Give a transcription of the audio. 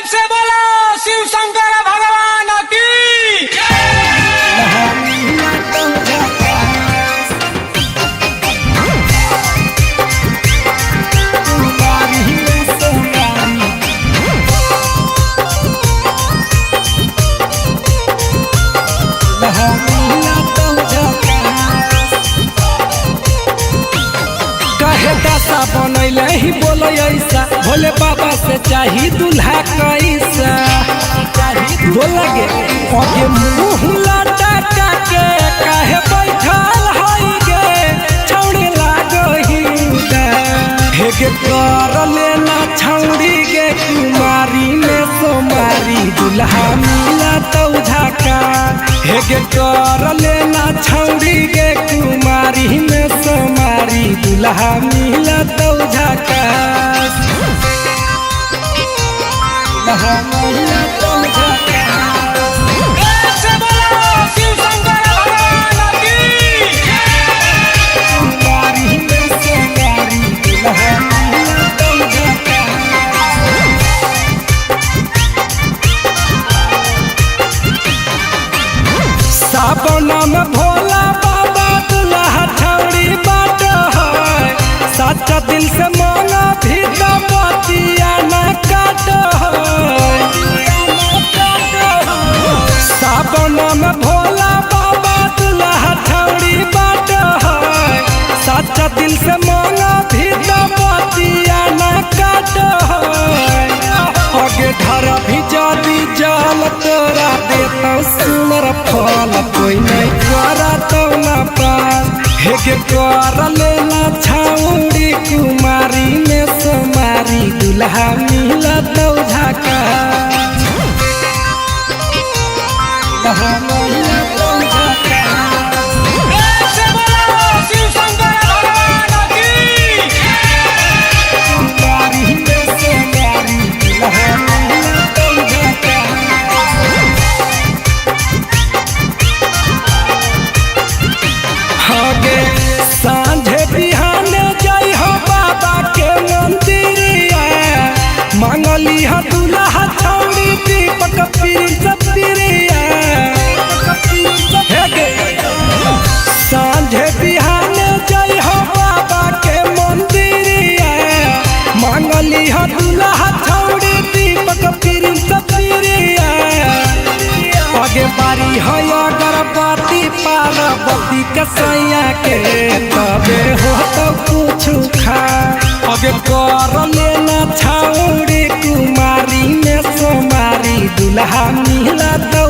से बोलो शिव शंकर भगवान की। कहे दशा बनैले ही बोले ऐसा, भोले बाबा से चाही दुल्हा कैसा। बोला गे आगे मुँह लटका के काहे बैठल हई गे, छौड़ी लागही हे गे कर लेना छौड़ी गे कुमारी में सोमारी दुल्हा मिला तो झाका। हे गे कर लेना छौड़ी गे कुमारी में सोमारी दुल्हा मिला तो झाका। दुल्हा मिला तो झाका। प्रेम से बोलो शिव शंकर भगवान की। कुमारी में सोमारी दुल्हा मिला तो झाका। सावन में भोला बाबा दुल्हा छौड़ी बाट है, सच्चा दिल से मांगा भी तो बतिया न काट है। सावन में भोला बाबा दुल्हा छौड़ी बाट है, सच्चा दिल से मांगा भी तो बतिया न काट है। आगे ढर भी जादी जाल तोरा देता सुनर फल, कोई नहीं करा तो ना पास। हे गे कर लेना छाउड़ी कुमारी में सोमारी दुल्हा मिला तो झाका। दुल्हा मिला तो झाका। प्रेम से बोलो शिव शंकर भगवान की। कुमारी में सोमारी दुल्हा मिला तो झाका। हगे साँझे बिहाने जाइ हो बाबा के मंदिरिया, मांगली ह दुल्हा छौड़ी दीपक पीर पिरिया। हे गे साँझे बिहाने जाइ हो बाबा के मंदिरिया, मांगली ह दुल्हा छौड़ी दीपक पीर पिरिया। आगे बारी है अगरबत्ती पार्वती के सैया के, तबे हो तो कुछ खा। आगे कर लेना छाउड़ी कुमारी में सोमारी दुल्हा मिला तो